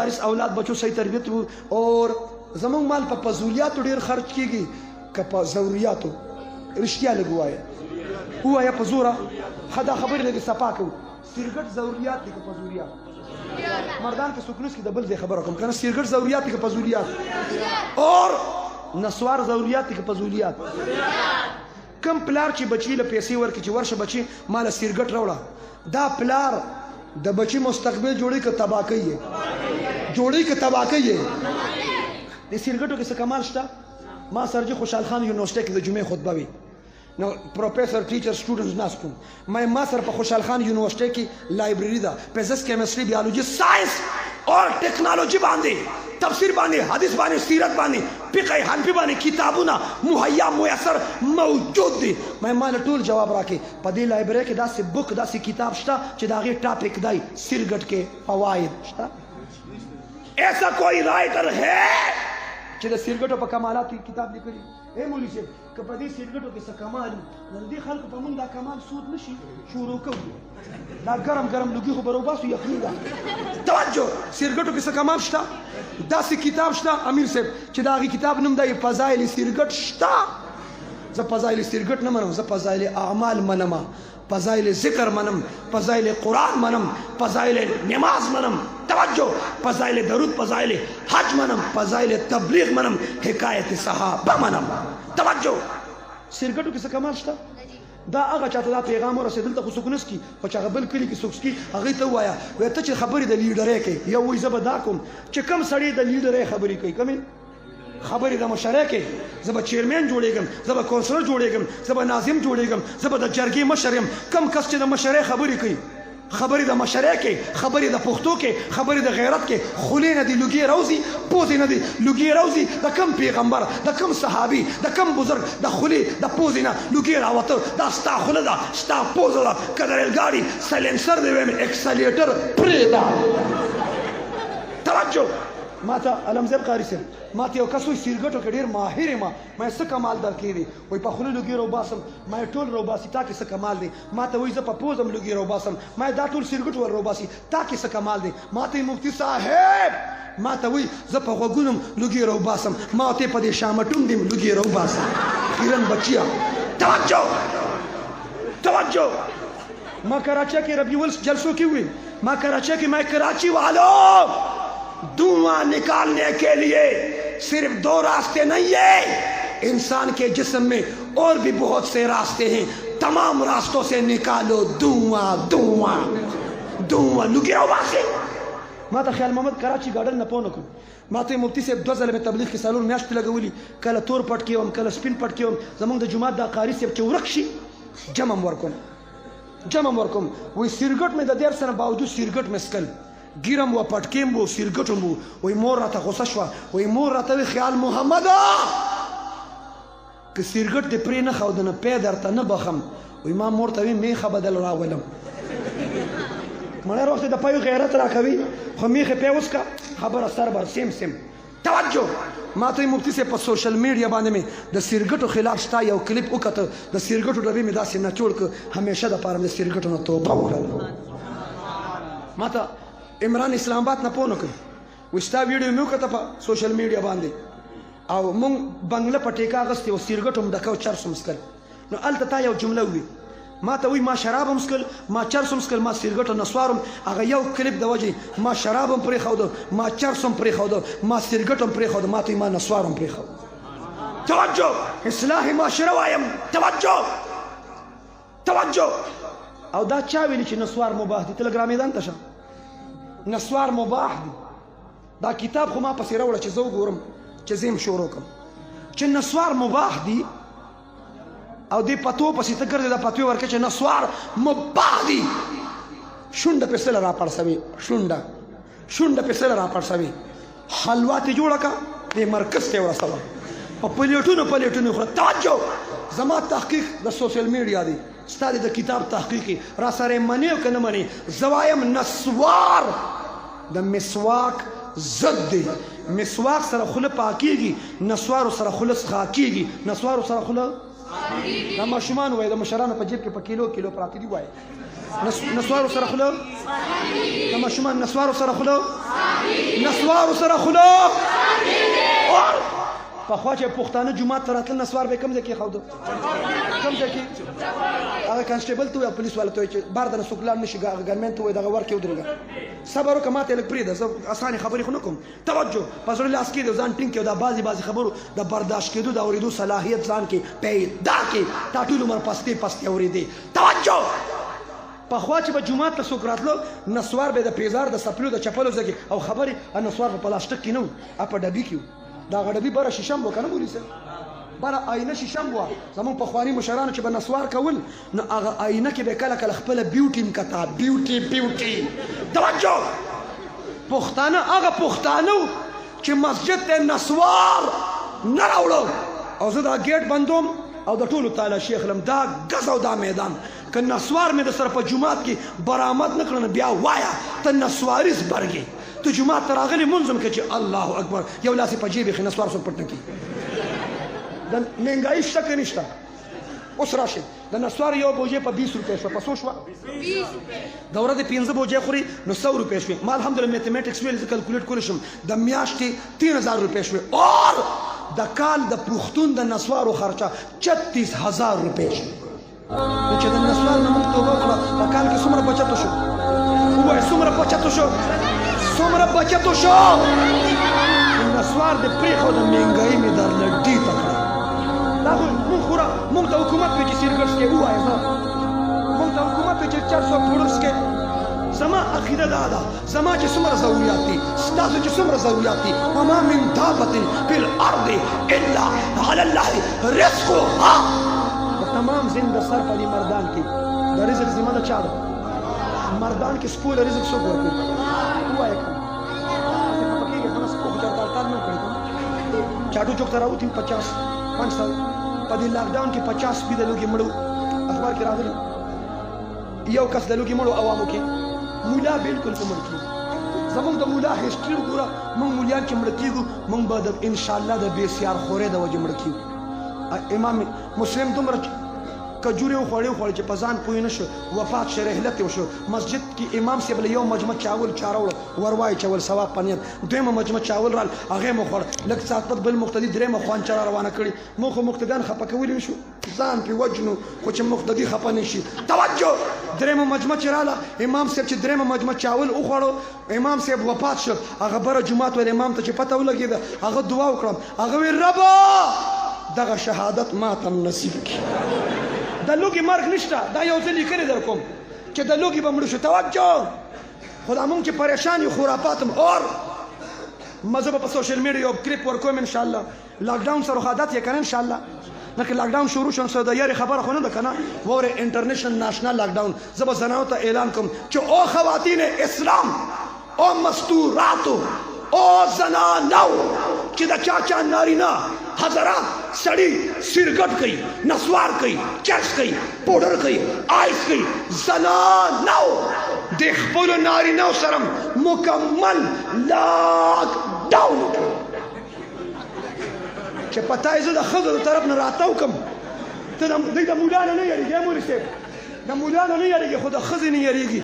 مدارس اولاد بچو صحیح تربیت اور زمونږ مال په فضولیاتو ډیر خرج کیږي که په ضروریاتو؟ رښتیا لږ ووایه، ووایه په زوره. ښه دا خبرې لږې صفا کوو. سیرګټ ضروریات دي که فضولیات؟ مردان کې څوک نشته، د بل ځای خبره کوم کنه. سیرګټ ضروریات دي که فضولیات؟ اور نسوار ضروریات دي که فضولیات؟ کم پلار چې بچی له پیسې ورکړي چې ورشه بچی مال سیرګټ راوړه، دا پلار د بچی مستقبل جوړي که تباه کوي؟ جوړي که تباه کوي؟ د سیرګټو کې څه کمال شته؟ ما سرجي خوشحال خان یونیورسيټي کې د جمعې خطبه وي، نو پروفیسر، ټیچر، سټوډنټس ناست وو. ما سره په خوشحال خان یونیورسيټي کې لایبرری ده، فزکس، کیمستري، بیولوژي، ساينس او ټکنالوژي باندې، تفسیر باندې، حدیث باندې، سیرت باندې، فقه حنفي باندې کتابونه مهیا میسر موجود دي. ما مال ټول جواب راکې، په دې لایبرری کې داسې بوک، داسې کتاب شته چې د هغې ټاپک دی سیرګټ کې فواید شته؟ ایسا کوئی رائټر ہے چې د سیرګټو په کمالاتو کتاب لیکلی؟ اے مولوی صاحب، که په دې سیرګټو کې څه کمال وي، نو د دې خلکو په موږ دا کمال سود نه شي. شروع کوو، دا ګرم ګرم لوګي خو به راوباسو، یخني ده. توجه، سیرګټو کې څه کمال شته؟ داسې کتاب شته امیر صاحب چې د هغې کتاب نوم دی فضایل سیرګټ شته؟ زه فضایل سیرګټ نه منم، زه فضایل اعمال منم، فضایل ذکر منم، فضایل قرآن منم، فضایل نماز منم، توجه، فضایل درود، فضایل حج منم، فضایل تبلیغ منم، حکایت صحابه منم. توجه، سیرګټو کې څه کمال شته؟ دا هغه چاته دا پیغام ورسېد، دلته خو څوک نه څکي، خو چې هغه بل کلي کې څوک څکي هغوی ته ووایه، وایه ته چې خبرې د لیډرۍ کوې، یو وایي زه به دا کوم، چې کوم سړی د لیډرۍ خبرې کوي، کومې خبرې د مشرۍ کوي، زه به چیرمن جوړېږم، زه به کونسلر جوړېږم، زه به ناظم جوړېږم، زه به د جرګې مشر یم، کوم کس چې د مشرۍ خبرې کوي، خبرې د مشرۍ کې، خبرې د پښتو کې، خبرې د غیرت کې، خولې نه دې لوګي راوځي، پوزې نه دې لوګي راوځي، د کوم پیغمبر، د کوم صحابي، د کوم بزرګ د خولې د پوزې نه لوګي راوته؟ دا ستا خوله ده، ستا پوزه ده، که د ریل ګاډي سایلنسر دی وایم، اکسلیټر پرېږده. توجه، ماته علمزیب قاري صاحب، ماته یو کس وایي سیرګټو کې ډېر ماهر یم. ما یې څه کمال درکې دی؟ وایي په خوله لوګي راوباسم. ما یې ټول راوباسي، تا کې څه کمال دی؟ ما ته وایي زه په پوزه هم لوګي راوباسم. ما یې دا ټول سیرګټ ول راوباسي، تا کې څه کمال دی؟ ما ته مفتي صاحب، ما ته وایي زه په غوږونو هم لوګي راوباسم. ما ته په دې شامټوم دې لوګي راوباسم، خیرن بچیه. توجه، توجه، ما کراچۍ کې ربیع اول جلسو کې وی، ما کراچۍ کې، میں کراچی والوں، دھواں نکالنے کے لیے صرف دو راستے نہیں ہے، انسان کے جسم میں اور بھی بہت سے راستے ہیں، تمام راستوں سے نکالو دھواں، دھواں، دھواں، لوګي راوباسي. ما ته خیال محمد کراچي ګارډن نه پونه کوم، ما ته مفتي صاحب دوه ځله مې تبلیغ کې 4 میاشتې لګولي، کله تور پټکی وم، کله سپین پټکی وم، زمونږ د جومات دا قاري صاحب چې ورک شي جمع هم ورکوم، جمع هم ورکوم. وایي سیرګټ مې د دېرش سنه باوجود سیرګټ مې څکل، ګیرم و، پټکیم و، سیرګټ هم و. وایي مور راته غوسه شوه، وایي مور راته وایي خیال محمده، که سیرګټ دې پرې نه ښود نو پی درته نه بخم. وایي ما مور ته وی میخه بدل راولم، مړی روسته د پیو غیرت راکوي، خو میخې پی وڅکه، خبره سر بر سیم سیم. توجه، ما ته مفتي صاحب په سوشل میډیا باندې مې د سیرګټو خلاف ستا یو کلیپ وکته، د سیرګټو ډبې مې داسې نچوړ که، همیشه د پاره مې د سیرګټو نه توبه وکړه. ما ته عمران اسلام آباد نه پونه کړ، وایي ستا ویډیو مې وکته په سوشل میډیا باندې، او مونږ بنګله په ټیکا اخیستې وه، سیرګټ هم ډکه او چرس هم څکل، نو هلته تا یو جمله ووي، ما ته وایي ما شراب هم څکل، ما چرس هم څکل، ما سیرګټ او نسوار هم، هغه یو کلیپ د وجې ما شراب هم پرېښوده، ما چرس هم پرېښوده، ما سیرګټ هم پرېښوده، ما ته وایي ما نسوار هم پرېښوده. توجه، اصلاح معاشره وایم. توجه، توجه، او دا چا ویلي چې نسوار مباح دي؟ ته لږ رامیدان ته شه. نسوار مباح دي، دا کتاب خو ما پسې راوړه چې زه وګورم چې زه یې هم شروع کړم چې نسوار مباح دي، او دې پتو پسې ته ګرځې، دا پتوې ورکړه چې نسوار مباح دي. شونډه پې سله راپړسوي، شونډه، شونډه پې سله راپړسوي، حلوا ترې جوړه کړه، دې مرکز ته یې ورسوه، په پلیټونو پلیټونو خوره. توجه، زما تحقیق د سوشل میډیا دی، ستا د کتاب تحقیق را سره منې او که نه منې، زه وایم نسوار د مسواک ضد دی. مسواک سره خوله پاکیږي، نسوارو سره خوله څښا کیږي، نسوارو سره خوله. دا ماشومان وای، د مشرانو په جیب کې په کیلو کیلو پراته دي. وای نسوارو سره خوله، د ماشومان نسوارو سره خوله، نسوارو سره خوله. پخوا چې پښتانه جومات ته راتلل، نسوار به کوم ځای کېښوده؟ کوم ځای کې؟ هغه کانسټیبل ته وایي، پولیس والا ته وایي چې بار دنه څوک لاړ نه شي. هغه ګنمن ته وایي دغه ور کې ودرېږه. صبر وکړه، ماته یې لږ پرېږده، زه اسانې خبرې خو نه کوم. توجه، په زړه لاس کېږده، ځان ټینګ کړه. دا بعضې بعضې خبرو د برداشت کېدو، د اورېدو صلاحیت ځان کې پیدا کړې. تا ټول عمر پستې پستې اورېدې. توجه، پخوا چې به جومات ته څوک راتلو، نسوار به د پیزار د سپلو د چپلو ځای کې او خبرې. نسوار په پلاستیک کې نه وو، په ډبي کې وو. دا هغه ډبي بره شیشه هم وه که نه مولوي صاحب؟ بره آینه شیشه هم وه. زموږ پخواني مشرانو چې به نسوار کول، نو هغه آینه کې به کله کله خپله بیوټي هم کته. بیوټي بیوټي. توجه، پښتانه هغه پښتانه چې مسجد ته نسوار نه راوړو، او زه دا ګیټ بندوم او د ټولو تالاشي اخلم، دا ګز او دا میدان. که نسوار مې د سره په جومات کې برآمد نه کړم، بیا وایه ته نسواري زبرګې. ته جومات ته راغلی، مونځ هم کې چې الله اکبر، یو لاس یې په جیب کې، نسوار څوک پټ نه کړي. د مهنګایي شته که نشته؟ اوس راشئ، د نسوار یو بوجۍ په 20 روپۍ شوه. په څو شوه؟ د ورځې 5 بوجۍ خوري نو 100 روپۍ شوې. ما الحمدلله میتھمیټکس ویل، زه کلکولیټ کولی شم. د میاشتې 3000 روپۍ شوې، اور د کال د پښتون د نسوارو خرچه 36,000 روپۍ شوې. نو چې د نسوار نه موږ توبه وکړه، په کال کې څومره بچت وشو؟ ووایه څومره بچت وشو؟ څومره بچت وشو؟ نسوار دې پرېښود، مهنګایي مې درله ډېته کړه. دا خو موږ خورا، موږ ته حکومت وي چې سیرګټ څکې. ووایه زه، موږ ته حکومت وي چې چرس او پوډر څکې. زما عقیده دا ده، زما چې څومره ضروریات دي، ستاسو چې څومره ضروریات دي، وما من دابة فی الارض الا علی الله رزقها. د تمام زنده سر په دې مردان کې د رزق ذمه د چا ده؟ مردان کې سپو له رزق څوک ورکوي؟ ووایه که نه خفه کېږي خو نه، سپو خو چېرته هړتال نه کړی. چاټو چوک ته راوتیم، 50 500. په دې لاک ډاون کې 50 سپي د لوګي مړو، اخبار کې راغلي. یو کس د لوګي مړو عوامو کې مولا بالکل په مړ کېږي. زمونږ د مولا هسټري وګوره. موږ مولیان چې مړه کېږو، موږ به د انشاءالله د بې سیار خورې د وجې مړه کېږو. امام مسلم دومره کجورې وخوړې وخوړې چې په ځان پوه نه شو، وفات شو، رحلت یې وشو. مسجد کې امام صاحب له یو مجمع چاول چا راوړو، ور وایې چول ثواب په نیت. دویمه مجمع چاول رال، هغې مو خوړ. لږ ساعت پت بل مقتدي درېیمه خوانچه را روانه کړي. موږ خو مقتدیان خفه کولی نه شو، ځان پې وژنو خو چې مقتدي خفه نه شي. توجه، درېیمه مجمع چې راله، امام صاحب چې درېیمه مجمع چاول وخوړو، امام صاحب وفات شو. هغه بره جومات ول امام ته چې پته ولګېده، هغه دعا وکړه، هغه وی ربا دغه شهادت ما ته نصیب کړي. د لوګي مرګ نشته. دا یو ځل لیکلې در کوم چې د لوګي به مړ شو. توجه، خو دا مونږ چې پریشان یو، خرافات هم. اور مزه به په سوشل میډیا یو کلیپ ورکوم ان شاء الله. لاک ډاون سره عادت یې کنه ان شاء الله. نه که لاک ډاون شروع شو، څه د یاري خبره خو نه ده کنه. ووره انټرنیشنل نېشنل لاک ډاون، زه به زنانو ته اعلان کوم چې او خواتین اسلام، او مستوراتو، او زنانو چې د چا چا نارینه حضرات سړي سیرګټ کوي، نسوار کوي، چرس کوي، پوډر کوي، آیس کوي، زنانو د خپلو نارینه سره مکمل لاک ډاون وکړي. چې پتا یې زه د ښځو د طرف نه راتاو کم. ته د دوی د مولا نه نه یریږي، مولوي صاحب د مولا نه نه یریږي، خو د ښځې نه یریږي.